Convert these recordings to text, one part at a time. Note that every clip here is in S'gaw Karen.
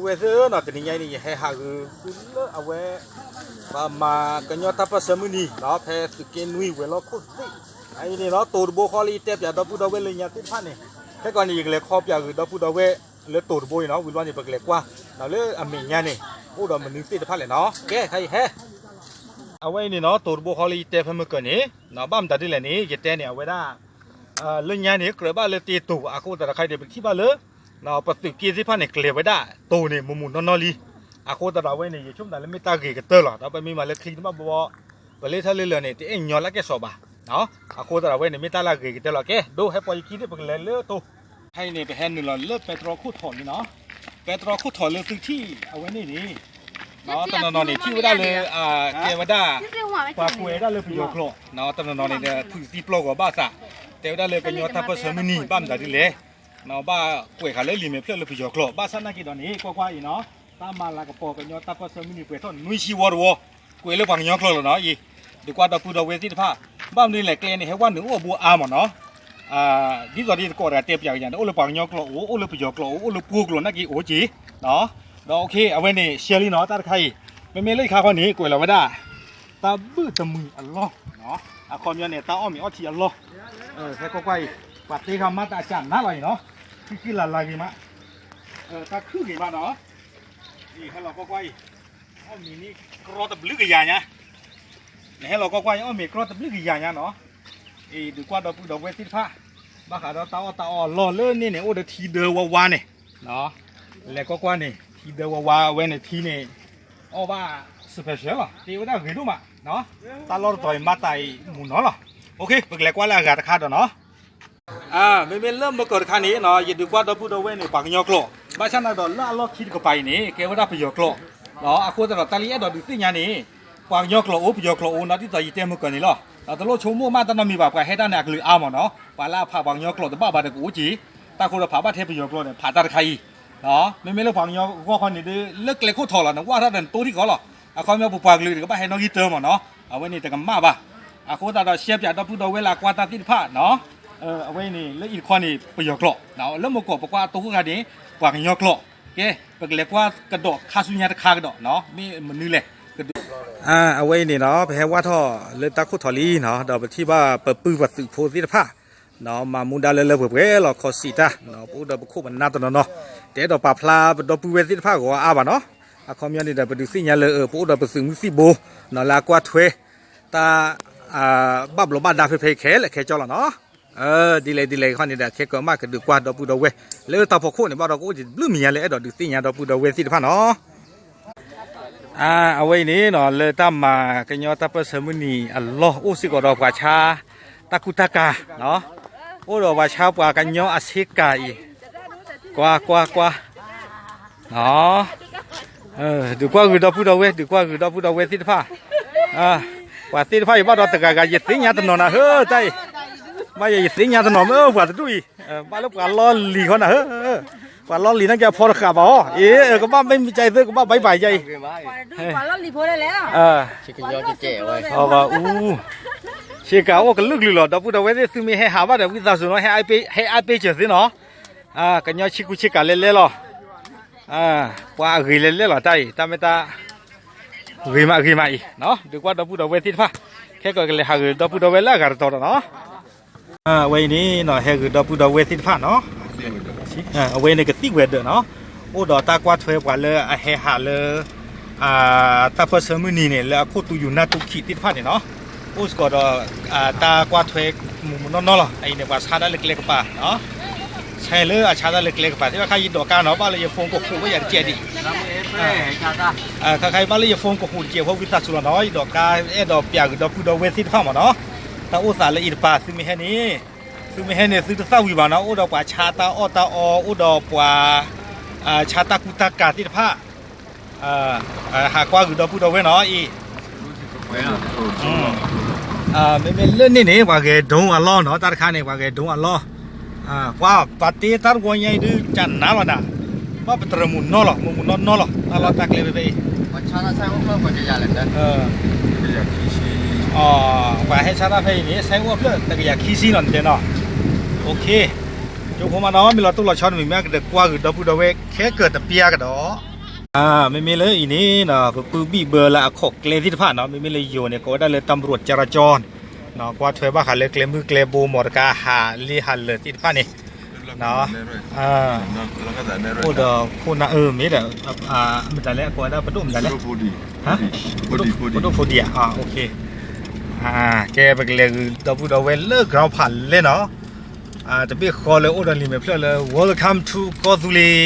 ဝဲသ့ၣ်ဧၢနီၤ, တနံၤညါအံၤန့ၣ် ယဟဲဟးဂ့ၤသုလၢအဝဲ ပှၤမၤကညီတၢ်ပၢၢ်ဆၢမုၢ်နံၤနီၤ, ဖဲသုးက့နွံဝဲၤလီၢ်ခိၣ်သ့ၣ်, အအံၤန့ၣ်နီၤ တိၤတဘိဃီလၢယတဲပၠးဒီပုၢ်ဒီဝဲၢ်လၢညါသ့ၣ်တဖၣ်န့ၣ်, ခဲကီးန့ၣ် ယကလဲၤခီပၠးဂ့ၤဒီပုၢ်ဒီဝဲၢ်လၢတိၤတဘိအံၤနီၤ, ဝံၤလီၤန့ၣ် ပကလဲၤကွၢ် ဒီးလၢအမဲာ်ညါန့ၣ် အိၣ်ဒီးမနုၤသ့ၣ်တဖၣ်လဲၣ်နီၤ, ကဲ ခါအံၤဟဲ အဝဲအံၤန့ၣ်နီၤ တိၤတဘိဃီလၢယတဲဖဲမုၢ်ကၢၤန့ၣ်, ဘၣ်မတၤဒ်လဲၣ်န့ၣ် ယတဲန့ၣ် အဝဲဒၣ် လၢညါန့ၣ် ကြၢးဘၣ်လၢတ့တိၤ အဃိသတးဒီးခါအံၤန့ၣ် ပထံၣ်ဘၣ်လၢ ပသုးက့သ့ၣ်တဖၣ်န့ၣ် ကျဲၤဝဲဒၣ်တိၤန့ၣ် မုၢ်မုၢ်နီၢ်နီၢ်လံ. အဃိသတးဒီးအဝဲန့ၣ် ယဆိကမိၣ်သးလၢမ့ၢ်တၢ်ဂ့ၤကတၢၢ်လီၤ. ဒီးပမ့ၢ်မၤလၢချံတဘၣ်ဘီ ပလ့ထၢၣ်လ့လၢာ်န့ၣ် တအဲၣ်ညီလၢကဲစီၤဘၣ်. အဃိသတးဒီးအဝဲန့ၣ် မ့ၢ်တၢ်လၢအဂ့ၤကတၢၢ်လီၤ. ကဲ ဒိ ဟဲပိာ်ယခံသ့ၣ် ပကလဲၤလၢတိၤ. ခဲအံၤန့ၣ် ပဟဲနုာ်လီၤလၢပဲတြီခိၣ်ထီၣ်လံနီၤ. ပဲတြီခိၣ်ထီၣ်လၢသုထံၣ်အဝဲန့ၣ်န့ၣ် တနီၤနီၤန့ၣ် ထံၣ်ဝဲဒၣ်လၢ ကဲဝဲဒၣ် ပှၤကွဲးဝဲဒၣ်လၢပယီၤကျိာ်, တနီၤနီၤန့ၣ်ဒီး ဖုးသံပျီဂီၤဘၣ်သး, တဲဝဲဒၣ်လၢကညီတၢ်ပၢၢ်ဆၢမုၢ်နံၤ ဘၣ်မတၤဒ်လဲၣ်, ဘၣ်ကွဲးဃာ်လၢလံာ်မဲာ်ဖျၢၣ်လၢပယီၤကျိာ်, ဘၣ်ဆၣ်နာ်က့ဒီးန့ၣ် ကွၢ်ကွၢ်အံၤနီၤ, တၢ်မၤလၤကပီၤကညီတၢ်ပၢၢ်ဆၢမုၢ်နံၤ ပှဲၤထီၣ်နွံဆံဝီတဝီ, ကွဲးလၢပှၤကညီကျိာ်လီၤနီၤအံၤ, ဒုးကွၢ်ဒီပုၢ်ဒီဝဲၢ်သ့ၣ်တဖၣ်, ဘၣ်မနုၤလဲၣ် ကျဲန့ၣ် ဟဲဝဲနုာ်အိၣ်အဘူးအါမးနီၤ ဒ်သိးဒ်သကိးတဂၤတဲပၠးကယၤန့ၣ် အိၣ်လၢပှၤကညီကျိာ်အိၣ်, အိၣ်လၢပယီၤကျိာ်အိၣ်, အိၣ်လၢပှိၤကျိာ်နာ်က့အိၣ်က့ၤ, ဒီး okay အဝဲန့ၣ် ရှဲလံနီၤ တၢ်တခါအံၤ, မ့မ့ၢ်လၢယခါခီန့ၣ် ကွဲးလီၤဝဲဒၣ် တၢ်ဘုၣ်တမုာ်အလီၢ်, အခီပညီန့ၣ် တၢ်အီၣ်မ့ၤအီထံအလီၢ်, ဟဲကွၢ်ကွၢ်အံၤ, ပှၤသ့ခါမးတၢ်အစၢ်နးလီၤအံၤနီၤ, ခံခံလၢ်လၢ်ဂ့ၤမး, တၢ်ခုၣ်ဂ့ၤမးနီၤ, အံၤ ဟဲလီၤကွၢ်ကွၢ်အံၤ, အီၣ်မ့ၤန့ၣ် ကြီတဘျုးကယၤညါ နဟဲလီၤကွၢ်ကွၢ်အံၤ အီၣ်မ့ၤကြီတဘျုးကယၤညါနီၤ, အံၤ ဒုးကွၢ်ဒီပုၢ်ဒီဝဲၢ်သ့ၣ်တဖၣ်, ဘၣ်ဃးဒီးတၢ်အီၣ်တၢ်အီအလီၢ်လၢန့ၣ်န့ၣ် အိၣ်ဒီးထံဒၢဝါဝါန့ၣ်, လဲၤကွၢ်ကွၢ်န့ၣ် ထံဒၢဝါဝါအဝဲန့ၣ်ထံန့ၣ်, အီၣ်ဘၣ် special လီၤ, တ့ဝဲဒၣ်ဂ့ၤဒိၣ်မး, တၢ်လီၢ်တတီၤအံၤမၤတၢ်အံၤမုာ်နီၤလီၤ, okay ပကလဲၤကွၢ်လၢအဂၤတခါဒီးနီၤ မ့မ့ၢ်လၢမုၢ်ကီၢ်တခါန့ၣ်နီၤ ယဒုးကွၢ်ဒီပုၢ်ဒီဝဲၢ်န့ၣ် ပှၤကညီကျိာ်, ဘၣ်ဆၣ်နာ်က့ဒီးလၢအလီၢ်ခံတကပၤအံၤန့ၣ် ကဲဝဲဒၣ်ပယီၤကျိာ်, အဃိသတးဒီးတၢ်လၢယအဲၣ်ဒိးဒုးသ့ၣ်ညါန့ၣ်, ပှၤကညီကျိာ်အိၣ် ပယီၤကျိာ်အိၣ်နီၤ ဒ်သိးယတဲမုၢ်ကီၢ်န့ၣ်လီၤ, တလိၣ်ဆိကမိၣ်မးတၢ်နီတမံၤဘၣ်, ပှၤဟဲတၢ်န့ၣ်အကလုာ်အါမးနီၤ, ပှၤလၢအဖးပှၤကညီကျိာ်တဘၣ်ဘၣ်ဒီးကအိၣ်က့ၤ, တၢ်ဃိဒီးဖးဘၣ်ထဲပယီၤကျိာ်န့ၣ် ဖးတၢ်တခါအံၤ မ့မ့ၢ်လၢပှၤကညီဂီၢ်ခီန့ၣ်ဒီး လၢကျဲခိၣ်ထီၣ်လီၤ နဝၢ်ထီၣ်ဒီးနတိၢ်ထံၣ်ကီးလီၤ, အခီပညီပပှၤကလုာ်တကဘၣ်ဟဲနီၣ်ဂံၢ်တၢမးနီၤ, အဝဲန့ၣ်တကမၣ်ဘၣ်, အဃိသတးဒီးရှဲပၠးဒီပုၢ်ဒီဝဲၢ်လၢအကွၢ်တၢ်သ့ၣ်တဖၣ်နီၤ, အဝဲန့ၣ် လၢအံၤတခီန့ၣ် ပယီၤကျိာ်, လၢမုၢ်ကီၢ်ပကွၢ်အတိၢ်ဃိဂၤန့ၣ် ပှၤကညီကျိာ်, ကဲ ပကလဲၤကွၢ်ကဒီးခါဆူညါတခါကဒီးနီၤ မ့ၢ်မနုၤလဲၣ်, အဝဲအံၤန့ၣ်နီၤ ပဟဲဝၢ်ထီၣ်လၢတၢ်ခိၣ်ထီၣ်လံနီၤ ဒီးပထံၣ်ဘၣ်ပပုၢ်ပသုးဖိသ့ၣ်တဖၣ် မၤမူဒါလၢလၢပှဲၤပှဲၤလီၤ ခီၣ်စံးတၢ်, ပအိၣ်ဒီးပခိၣ်ပနၢ်တနီၤနီၤ, တအဲၣ်ဒိးပာ်ဖျါပဒီပုၢ်ဝဲၢ်သ့ၣ်တဖၣ်ဂီၤအါဘၣ်နီၤ, အခီပညီန့ၣ်ဒီး ပဒုးသ့ၣ်ညါလၢ ပအိၣ်ဒီးပသုးမုၢ်သံၣ်ဘိ လၢအကွၢ်ထွဲ တၢ် ဘၣ်ဘျီးဘၣ်ဒါဖဲဖဲအံၤခဲလၢာ်ခဲဆ့လီၤနီၤ, ဒ်လဲၣ်ဒ်လဲၣ်ခီန့ၣ်ဒီး ခဲကီးမးကဒုးကွၢ်ဒီပုၢ်ဒီဝဲၢ် လၢတၢ်ဖီခိၣ်န့ၣ် ဘၣ်ဒီးကအိၣ်က့ၤတဘျုးမံၤညါလၢ အဲၣ်ဒိးဒုးသ့ၣ်ညါဒီပုၢ်ဒီဝဲၢ်သ့ၣ်တဖၣ်နီၤ အဝဲအံၤန့ၣ်နီၤ လၢတၢ်မၤကညီတၢ်ပၢၢ်ဆၢမုၢ်နံၤအလီၢ် အိၣ်စ့ၢ်ကီးဒီးပှၤဆါတၢ်ကူတၢ်ကၤ, အိၣ်ဒီးပှၤဆါပှၤကညီအဆ့ကၤအံၤ, ကွၢ်ကွၢ်ကွၢ်, ဒုးကွၢ်ဂုာ်ဒီပုၢ်ဒီဝဲၢ် ဒုးကွၢ်ဂုာ်ဒီပုၢ်ဒီဝဲၢ်သ့ၣ်တဖၣ်, ပှၤသ့ၣ်တဖၣ်အံၤဘၣ်ဒီးတဂၤဂၤ ယသ့ၣ်ညါတနီၤနၤဧၢ တၢ်အံၤ, ဘၣ်ယဲယသ့ၣ်ညါတနီၤမ့ၢ်ပှၤတဒူၣ်အံၤ, ဘၣ်လၢပှၤလီၢ်လံၤဃီနၤဧၢ ပှၤလီၢ်လံၤနာ်က့အဖီတဃာ်ဘၣ်အီၤ, အ့ ကဘၣ်မ့ၢ်မ့ၢ်ကၢအံၤသ့ ကဘၣ်ဘၣ်ဘၣ်ယဲအံၤ, အီဘၣ်အူ, ဆ့ကၤအိၣ်ကလုာ်ကလုာ်လီၤ ဒီပုၢ်ဒီဝဲၢ်သ့ၣ် သုမ့ၢ်ဟဲဟးဘၣ်ဒီး ဝံသးစူၤနီၤ ဟဲအါပ့ၢ်စၢၤသ့နီၤ, ကညီဆ့ကူဆ့ကၤလဲၤလဲၤလီၤ, ပှၤအဂ့ၤလဲၤလဲၤလီၤ တၢ်အံၤ တၢ်မ့ၢ်တၢ် ဂ့ၤမးဂ့ၤမးအံၤ, ဒုးကွၢ်ဒီပုၢ်ဒီဝဲၢ်သ့ၣ်တဖၣ်, ခဲကီးကလဲၤဟးဂ့ၤဒီပုၢ်ဒီဝဲၢ်လၢအဂၤတတီၤဒီးနီၤ, အဝဲအံၤန့ၣ်နီၤ ဟဲဂ့ၤဒီပုၢ်ဒီဝဲၢ်သ့ၣ်တဖၣ်နီၤ, အဝဲန့ၣ်ကသံၣ်ဝဲၤဒၢးနီၤ, အိၣ်ဒီးတၢ်ကွၢ်ထွဲပှၤလၢအဟဲဟးလၢ တၢ်ပၢၢ်ဆၢမုၢ်နံၤန့ၣ် လၢအခိၣ်သူယူၤနၢ်သူခံးသ့ၣ်တဖၣ်န့ၣ်နီၤ, အိၣ်စ့ၢ်ကီးဒီး တၢ်ကွၢ်ထွဲမုၢ်မုၢ်နီၢ်နီၢ်လီၤ. အအံၤန့ၣ် ပှၤဆါတၢ်လၢကျဲကပၤ, ဆါလၢအဆါတၢ်လၢကျဲကပၤသ့ၣ်တဖၣ် ခါယဒီးကါနီၤ ဘၣ်လၢယ phone ကဟူးဝဲယၤတကဲးဒံး, ခါခါအံၤဘၣ်လၢယ phone ကဟူးတကဲးဖိ ဝံသးစူၤလီၤနီၤ ယဒီးကါ အဲၣ်ဒိးပျးဂ့ၤဒီပုၢ်ဒီဝဲၢ်သ့ၣ်တဖၣ်မးနီၤ, တၢ်အိၣ်သးလၢအံၤတပၤ သုမ့ၢ်ဟဲန့ၣ် သုမ့ၢ်ဟဲန့ၣ် သုတသၣ်ဝံၤဘၣ်နီၤ အိၣ်ဒီးပှၤဆါတၢ်အီၣ်တၢ်အီ အိၣ်ဒီးပှၤ ဆါတၢ်ကူတၢ်ကၤသ့ၣ်တဖၣ် ဟးကွၢ်ဂ့ၤဒီပုၢ်ဒီဝဲၢ်နီၤအံၤ, မ့မ့ၢ်လၢန့ၣ်န့ၣ် ပှၤဂဲၤဒိအလီၢ်နီၤ တၢ်တခါန့ၣ် ပှၤဂဲၤဒိအလီၢ်, ပှၤပာ်တ့တၢ်တဝီညါအံၤဒုး ကနၤလီၤနၤ, ဘၣ်ပတြၢၤမုၢ်နီၢ်လီၤ မုၢ်မုၢ်နီၢ်နီၢ်လီၤ တၢ်လီၢ်တၢ်ကျဲဖဲဖဲအံၤ ပှၤဟဲဆါတၢ်ဖဲအံၤန့ၣ် ဆဲအိၣ်အဖျၢၣ်တကယၤခံဆံနီၤ နတဲနီၤ, ကၠိဖိမးနီၤ မ့ၢ်လီၤတိၢ်လီၤဆီတမံၤမ့ၢ်ကဒဲးကွၢ်ဂ့ၤဒီပုၢ်ဒီဝဲၢ်ခဲကၢၤတပျၢ်ကဒီး မ့မ့ၢ်လၢအံၤန့ၣ် ပပုၢ်ဘံၣ်ဘၢလၢအခီၣ်ကျဲသ့ၣ်တဖၣ်နီၤ, မ့မ့ၢ်လၢယိၤန့ၣ် ကိးဝဲဒၣ်လၢ ตำรวจจราจร ကွၢ်ထွဲဘၣ်ဃးလၢကျဲမုၢ်ကျဲဘိ မီတကါဟးလ့ဟးလၢာ်သ့ၣ်တဖၣ်န့ၣ် အိၣ်ဒီးခိၣ်နၢ်အၢမ့ၢ်ဒီး မတၤလဲၣ် အကိးဝဲဒၣ်ပဒိၣ်မတၤလဲၣ်, ပဒိၣ်ဖိဒံးဧါ, ကဲ ပကလဲၤဂုာ်ဒီပုၢ်ဒီဝဲၢ်လၢ ground ဖးလဲၢ်နီၤ, တဘ့ၣ်ဃီလၢအိၣ်ဒီးလံာ်မဲာ်ဖျၢၣ်လၢ Welcome to ကီၢ်သူလ့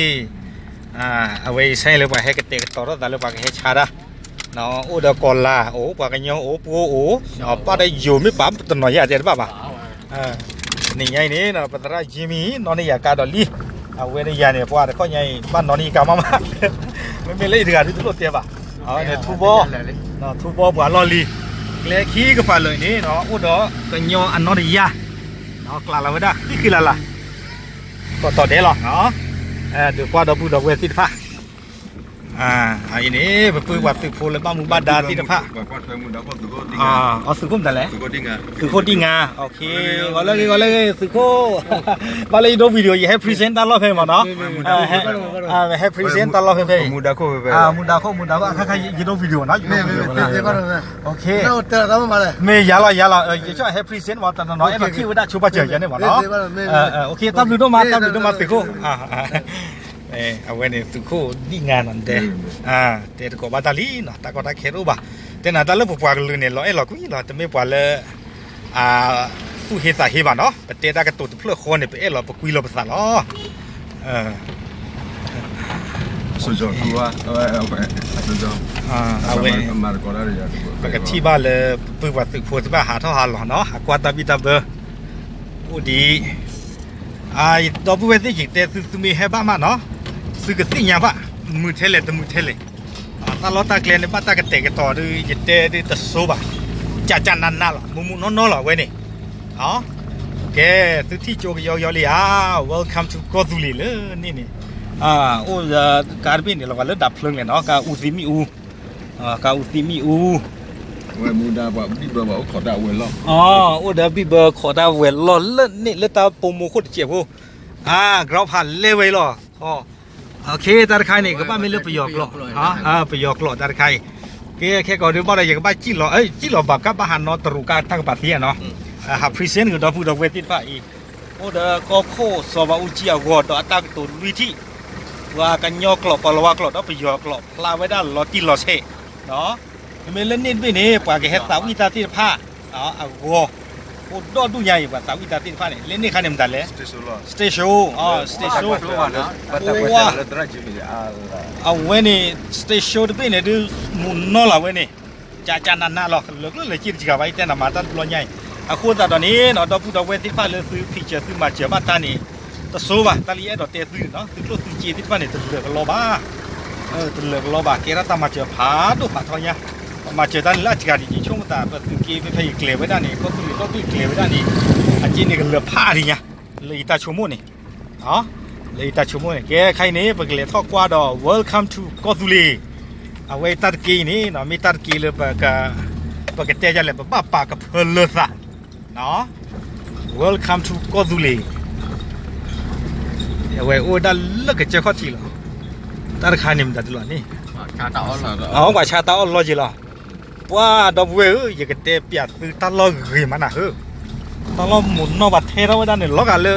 ၤ, အဝဲအံၤဆဲလၢပှၤဟဲကတဲာ်ကတီၤထီၣ်သးလၢပှၤကဟဲဆါတၢ်, အိၣ်ဒီးကီၤလၤအိၣ် ပှၤကညီအိၣ် ပှိၢ်အိၣ်, ပၢ်ဒီးယိၤမ့ၢ်ပာ်တနီၤယၤတဲတဘၣ်ဘၣ်, နံၤညါအံၤန့ၣ် ပသရၣ်ယံမံၤ နီၣ်န့ၢ်ယၤကါဒီးလံ, အဝဲန့ၣ်ယၤန့ၣ် ပှၤတခီညါအံၤ ဘၣ်နီၣ်န့ၢ်ယကါမးမး, မ့မ့ၢ်လၢအံၤတဂၤဒုးတလိၣ်တဲဘၣ်, ထူဘီ, ထူဘီပှၤလီၢ်လံၤ, ကျဲခံကပၤလၢာ်န့ၣ် အိၣ်ဒီးကညီအနီၣ်တယၢ်, ကျးလီၤဝဲဒၣ် ဃံဃံလၤလၤ, ကီးတီၤဒဲးလီၤ, ဒုးကွၢ်ဒီပုၢ်ဒီဝဲၢ်သ့ၣ်တဖၣ်, အံၤန့ၣ် ပပုၢ်ပှၤသုးဖိလၢဘၣ်မူဘၣ်ဒါသ့ၣ်တဖၣ်, အသုးခိၣ်မတၤလဲၣ်, သုးခိၣ်ဒံၣ်ငါ, ဂီၤလၢဂ့ၤ ဂီၤလၢဂ့ၤ သုးခိၣ်, ဘၣ်လၢယဒိ video ယဟဲ present တၢ်လီၢ်ဖဲမ့ၢ်နီၤ, ဟဲ present တၢ်လီၢ်ဖဲဖဲအံၤ, မူဒါခိၣ်မူဒါခိၣ် မူဒါခိၣ် ယဒိ video နီၤ, မ့ၢ်ယၤလီၤယၤလီၤ ယဆိဟဲ present မ့ၢ်တနီၤနီၤ အဲၣ်ဒိးထံၣ်ဝဲဒၣ်ဆိပာ်စၢၤယၤန့ၣ်မ့ၢ်နီၤ, တၢ်ဘျုးဒိၣ်မး တၢ်ဘျုးဒိၣ်မးသုးခိၣ်, အဝဲန့ၣ်သုးခိၣ်ဒံၣ်ငါနီၤ, တဲတကိးဘၣ်တၢ်လံနီၤ, တၢ်ကီတၢ်ခဲတအိၣ်ဘၣ်, တဲနၤတၢ်လၢပပှၤကလုာ်န့ၣ် လီၤအဲၣ်လီၤကွံလီၤ, တမ့ၢ်ပှၤလၢ သူၣ်ဟ့သးဟ့ဘၣ်နီၤ, ပတဲတၢ်ကတိၤတဖျၢၣ်ဃီန့ၣ် ပအဲၣ်လီၤပကွံလီၤပသးလီၤ, အဝဲ ပကထံၣ်ဘၣ်လၢ ပပုၢ်ပှၤသုးဖိသ့ၣ်တဖၣ်ဟးထီၣ်ဟးလီၤနီၤ, ဟးကွၢ်တၢ်ဘံၣ်တၢ်ဘၢ, အိၣ်ဒံး, ဒီပုၢ်ဝဲၢ်သ့ၣ် ယတဲသု သုမ့ၢ်ဟဲဘၣ်မးနီၤ, သုကသ့ၣ်ညါဘၣ်, မုာ်ထဲလဲၣ်တမုာ်ထဲလဲၣ်, တၢ်လီၢ်တၢ်ကျဲန့ၣ် ဘၣ်တၢ်ကတဲာ်ကတီၤဒီး ယတဲဒ်တစိဘၣ်, ကၠးကၠးနးနးလီၤ, မုာ်မုာ်နီၢ်နီၢ်လီၤ အဝဲန့ၣ်, ကဲ, သုထံၣ်ကၠိကယီကယီလံဧါ, Welcome to ကီၢ်သူလ့ၤလၢန့ၣ်န့ၣ်, အိၣ်, ကါတဘ့ၣ်န့ၣ် လီၤဂာ်လၢဒၣ်ဖျၢၣ်လဲၣ်နီၤ, ကါအူသံမံၣ်အူ, ကါအူသံမံၣ်အူ, ဝဲမူဒါပှၤဘံၣ်ဘၢပှၤအိၣ်ခိးတၢ်ဝဲၤလီၢ်, အိၣ်ဒီးဘံၣ်ဘၢခိးတၢ်ဝဲၤလီၢ်လၢန့ၣ် လၢတၢ်ပိာ်မုၣ်ခိၣ်တစဲးဖိ, အါ, ground ဖးလဲၢ်ဝဲအံၤလီၤ, တၢ်တခါအံၤန့ၣ် ကဘၣ်မ့ၢ်လၢပယီၤကျိာ်, ပယီၤကျိာ်တၢ်တခါအံၤ, ကဲ ခဲကိာ်ဒုးဘၣ်ဒီး ယကဘၣ်စံၣ်လီၤ, စံၣ်လီၤဘၣ်ကဘၣ်ဟးနီတရူးကါတၢ်ကပၤသ့နီၤ, ဟး present ကဒီပုၢ်ဒီဝဲၢ်သ့ၣ်တဖၣ်အံၤ, အိၣ်ဒီးကီၢ်ခိၣ်စီၤဘးအူကၠံအဂီၤဒီးအတၢ်ကတိၤလွံၢ်ထံၣ်, ပှၤကညီကျိာ် ပှၤလီၤဝါကျိာ် ဒီးပယီၤကျိာ် ဖျါဝဲဒၣ်လီၤတံၢ်လီၤဆဲး, မ့မ့ၢ်လၢန့ၣ်တဘ့ၣ်န့ၣ် ပှၤကဟဲသးဝံၣ်တၢ်သ့ၣ်တဖၣ်အဂီၢ်, အိၣ်ဒီဒူၣ်ညါအံၤ ပှၤသးဝံၣ်တၢ်သ့ၣ်တဖၣ်န့ၣ် လၢန့ၣ်ခါန့ၣ်မတၤလဲၣ်, stage show, stage show, အဝဲန့ၣ် stage show တဘ့ၣ်န့ၣ်ဒုး မုာ်နီၢ်လီၤဝဲန့ၣ်, ကၠးကၠးနးနးလီၤ, လၢာ်ကျၢၢ်လၢာ်က့တစှၤဘၣ် ယတဲနၤမၤတၢ်တဘျီညါအံၤ, အဃိသတးဒီးန့ၣ်နီၤ ဒီပုၢ်ဒီဝဲၢ်သ့ၣ်တဖၣ်လၢသု picture သုမၤစၢၤဘၣ်တၢ်န့ၣ်, တစိဘၣ်, တၢ်လၢယအဲၣ်ဒိးတဲသုန့ၣ်နီၤ သုကျိၣ်သုစ့သ့ၣ်တဖၣ်န့ၣ် တလၢာ်ကလီဘၣ် တလၢာ်ကလီဘၣ်, ကဲထီၣ်တၢ်မၤစၢၤဖးဒိၣ်ဖးထီညါ, ပမၤစၢၤတၢ်န့ၣ်လၢအစှၤဒ်ယဆိကမိၣ်သး ပသုးက့ဖဲဖဲယကျဲၤဝဲဒၣ်န့ၣ် ကီၢ်သူလ့ၤဒီဘ့ၣ်ကျဲၤဝဲဒၣ်န့ၣ်, အက့န့ၣ်ကလၢာ်ဖးဒံးညါ, လၢယတၢ်ဆိကမိၣ်န့ၣ်, လၢယတၢ်ဆိကမိၣ်န့ၣ်, ကဲခဲအံၤန့ၣ် ပကလဲၤထီၣ်ကွၢ်ဒီး Welcome to ကီၢ်သူလ့ၤ, အဝဲတၢ်တက့အံၤန့ၣ် မ့ၢ်တၢ်တက့လၢ ပကတဲယလဲၣ် ပဘၣ်ပာ်ကဖၢလၢသး Welcome to ကီၢ်သူလ့ၤ, အဝဲအိၣ်ဝဲဒၣ်လၢကစၢၢ်ခီၣ်ထံးလီၤ, တၢ်တခါန့ၣ်မတၤဒ်လီၤန့ၣ်, အဝဲပှၤဆါတၢ်အီၣ်လီၤက့ၤလီၤ, ပှၤဒီပုၢ်ဝဲၢ်ဧၢ ယကတဲပျးသုတၢ်လီၢ်ဂ့ၤမးနၤဧၢ, တၢ်လီၢ်မုာ်နီၢ်ဘၣ်ထဲထီၣ်ဝဲဒၣ်န့ၣ် လီၤဂာ်လၢ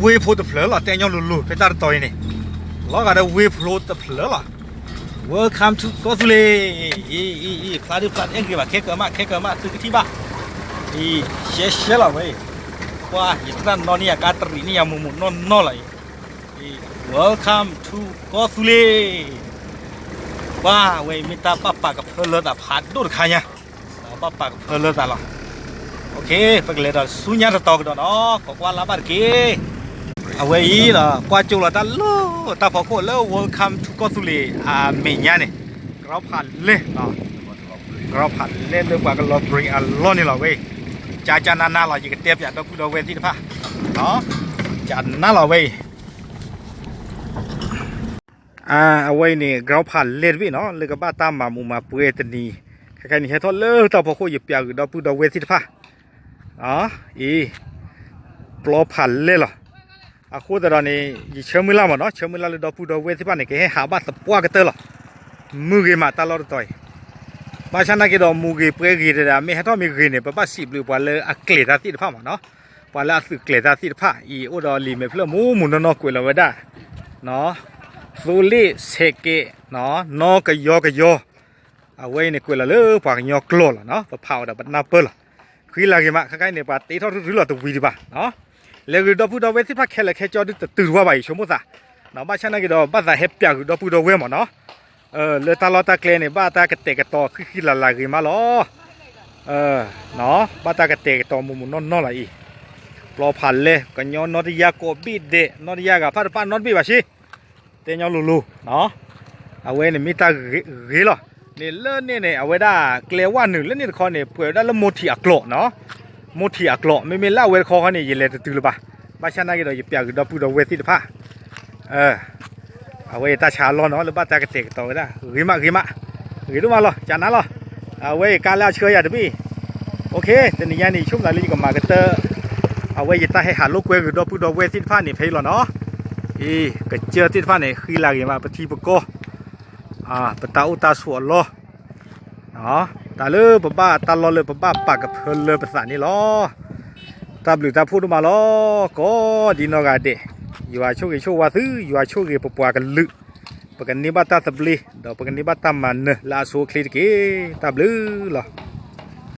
ဝ့ၢ်ဖိတဖျၢၣ်လီၤ တဲညီလိၤလိၤ ဖဲတၢ်တတီၤအံၤန့ၣ်, လီၤဂာ်ဒီးဝ့ၢ်ဖိတဖျၢၣ်လီၤ, Welcome to ကီၢ်သူလ့ၤ, အံၤ အံၤ အံၤ ဖျါဒုးဖျါ တအဲၣ်ဂ့ၤဘၣ် ခဲကၢၤမး ခဲကၢၤမး သုကထံၣ်ဘၣ်, အံၤ ရှဲရှဲလီၤဝဲ, ပှၤ ယတၢ်နီၣ်န့ၢ်ယၤကါတရံးန့ၢ်ယၤမုာ်မုာ်နီၢ်နီၢ်လီၤအံၤ, Welcome to ကီၢ်သူလ့ၤ, ပှၤ အဝဲအံၤမ့ၢ်တၢ်ဘၣ်ပာ်ကဖၢလၢသးဖးဒိၣ်တခါညါ, ဘၣ်ပာ်ကဖၢလၢသးလီၤ, ပကလဲၤဒီးဆူညါတတီၤကဒီးနီၤ ခိးကွၢ်လၢ်ဘၣ်တက့ၢ်, အဝဲအံၤ ကွၢ်ကၠိလီၤတၢ်လၢတၢ်ဖီခိၣ်လၢ Welcome to ကီၢ်သူလ့ၤ အမဲာ်ညါန့ၣ်, ကရီဖးလဲၢ်, ကရီဖးလဲၢ်လၢပှၤကလီၤ bring အလီၢ်န့ၣ်လီၤဝဲ, ကၠးကၠးနးနးလီၤ ယကတဲပျးဒီပုၢ်ဒီဝဲၢ်သ့ၣ်တဖၣ်, ကၠးနးလီၤဝဲအံၤ အဝဲအံၤန့ၣ် ကရီဖးလဲၢ်တဘ့ၣ်နီၤ လၢကဘၣ်တၢ်မၤမူးမၤပှဲၤတနံၤ, ခဲခါန့ၣ် ဟဲထီၣ်လၢတၢ်ဖီခိၣ် ယပျးဂုာ်ဒီပုၢ်ဒီဝဲၢ်သ့ၣ်တဖၣ်, အံၤ, ပျီဖးလဲၢ်လီၤ, အဃိသတးဒီးန့ၣ် ယဆၢမုၢ်လၢ်မ့ၢ်နီၤ, ဆၢမုၢ်လၢ်လၢဒီပုၢ်ဒီဝဲၢ်သ့ၣ်တဖၣ်န့ၣ် ကဟဲဟးဘၣ်သပှၢ်ကတၢၢ်လီၤ. မုၢ်ဂ့ၤမးတၢ်လီၢ်တတီၤအံၤ, ဘၣ်ဆၣ်နာ်က့ဒီး မူၤဂ့ၤပှဲၤဂ့ၤတဒၣ် မ့ၢ်ဟဲထီၣ်မ့ၢ်ဂ့ၤန့ၣ် ပဘၣ်စံးဘျုးပှၤလၢအကျဲၤတၢ်သ့ၣ်တဖၣ်မ့ၢ်နီၤ, ပှၤလၢအသုးကျဲၤတၢ်သ့ၣ်တဖၣ်အံၤ အိၣ်ဒီးလံာ်မဲာ်ဖျၢၣ်မူးမူးနီၢ်နီၢ်ကွဲးလီၤဝဲဒၣ် သိလ့ၣ်ဆဲးကဲး နီၢ်ကယီကယီ အဝဲအံၤန့ၣ်ကွဲးလီၤလၢပှၤကညီကျိာ်လီၤနီၤ, ပဖးအီၤဒီးပနၢ်ပၢၢ်လီၤ. ဃံလၤဂ့ၤမး ခဲခါအံၤန့ၣ် ပှၤတ့ထီၣ်ထူထူလီၤတဝံၤဒံးဘၣ်နီၤ. လဲၤဂုာ်ဒီပုၢ်ဒီဝဲၢ်သ့ၣ်တဖၣ်ခဲလၢာ်ခဲဆ့ဒုးတတုၤတဝါဘၣ်အံၤ ဆိကမိၣ်သး, ဘၣ်ဆၣ်နာ်က့ဒီး ဘၣ်သးဟဲပျးဂုာ်ဒီပုၢ်ဒီဝဲၢ်မ့ၢ်နီၤ, လၢတၢ်လီၢ်တၢ်ကျဲန့ၣ် ဘၣ်တၢ်ကတဲာ်ကတီၤဃံဃံလၤလၤဂ့ၤမးလီၤ. ဘၣ်တၢ်ကတဲာ်ကတီၤမူးမူးနီၢ်နီၢ်လီၤအံၤ, ပျီဖးလဲၢ် ကညီနီတယါကိးဘ့ၣ်ဒဲး နီတယါဂၤဖၣ်တပၣ်နီတဘ့ၣ်ဘၣ်ဆ့ တဲညီလိၤလိၤ, အဝဲန့ၣ်မ့ၢ်တၢ်ဂ့ၤလီၤ. န့ၣ်လၢန့ၣ်န့ၣ် အဝဲဒၣ်ကျဲဝၣ်နုာ်လၢန့ၣ်တခီန့ၣ် ပှဲၤဝဲဒၣ်လၢမိထံအကျိာ်နီၤ, မိထံအကျိာ် မ့မ့ၢ်လၢအဝဲတခီဃီန့ၣ် ယလဲၤတတုၤလၢၤဘၣ်, ဘၣ်ဆၣ်နာ်က့ဒီးယပျးဂုာ်ဒီပုၢ်ဒီဝဲၢ်သ့ၣ်တဖၣ် အဝဲအံၤတၢ်ဆါအလီၢ်နီၤ လၢဘၣ်တၢ်ကတဲာ်ကတီၤဝဲဒၣ် ဂ့ၤမးဂ့ၤမး, ဂ့ၤဒိၣ်မးလီၤ ကနၤလီၤ. အဝဲအံၤကါလၢအဆှၢယၤတဘ့ၣ်အံၤ, တနံၤညါန့ၣ် ယဆိကမိၣ်သးလၢယကမၤကတၢၢ် အဝဲယတၢ်ဟဲဟးလိာ်ကွဲဂုာ်ဒီပုၢ်ဒီဝဲၢ်သ့ၣ်တဖၣ်န့ၣ် ဖဲအံၤလီၤနီၤ. အံၤ ကစၢၢ်သ့ၣ်တဖၣ်န့ၣ် ဃံလၤဂ့ၤမး ပထံပကီၢ် ပတၢ်အိၣ်တၢ်ဆိးအလီၢ် တၢ်လၢပဘၣ်တၢ်လီၢ်လၢပဘၣ်ပာ်ကဖၢလၢပသးန့ၣ်လီၤ. တၢ်ဘျုးတၢ်ဖှိၣ်ဒိၣ်မးလီၤ. ကိးဒ်နီၢ်ဂၤဒဲး, ယွၤဆိၣ်ဂ့ၤဆိၣ်ဝါသု, ယွၤဆိၣ်ဂ့ၤပပှၤကလုာ်, ပကန့ၢ်ဘၣ်တၢ်သဘျ့ ဒီးပကန့ၢ်ဘၣ်တၢ်မၤနၢၤလၢအဆိအချ့တက့ၢ်. တၢ်ဘျုးလီၤ.